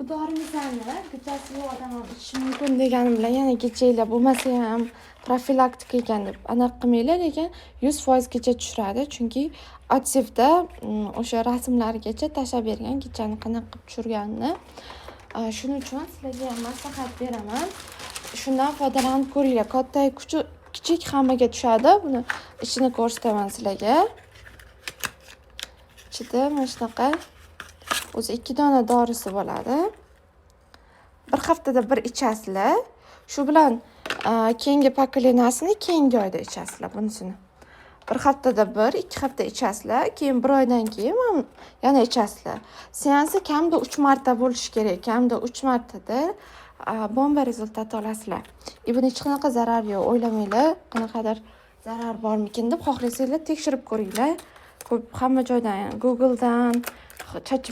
Bu dorimizni gijasi yo'q odam ham ichishi mumkin deganim bilan, yana gijanglar bo'lmasa ham profilaktika ekan deb anaqa qilmanglar, lekin 100% gija tushiradi, chunki отзыв da o'sha rasmlargacha tashlab bergan, gijani qanaqa qilib tushirganini. Shuning uchun sizlarga ham maslahat beraman, shundan foydalanib ko'ringlar. Katta, kichik hammaga tushadi. Buni ichini ko'rsataman sizlarga. Ichida mana shunaqa o'zi ikki dona dorisi bo'ladi. Bir haftada bir ichasizlar. Shu bilan keyingi поколения sini keyingi oyda ichasizlar. Bunisini bir haftada bir, 2 hafta ichasizlar, keyin bir oydan keyin yana ichasizlar. Seansi kamida uch marta bo'lishi kerak. Kamida uch martada bomba результат olasizlar. И buni hech qanaqa zarari yo'q, o'ylamanglar qanaqadir zarar bormikin deb. Xohlasanglar, tekshirib ko'ringlar, ko'p hamma joydan, Googledan, chat.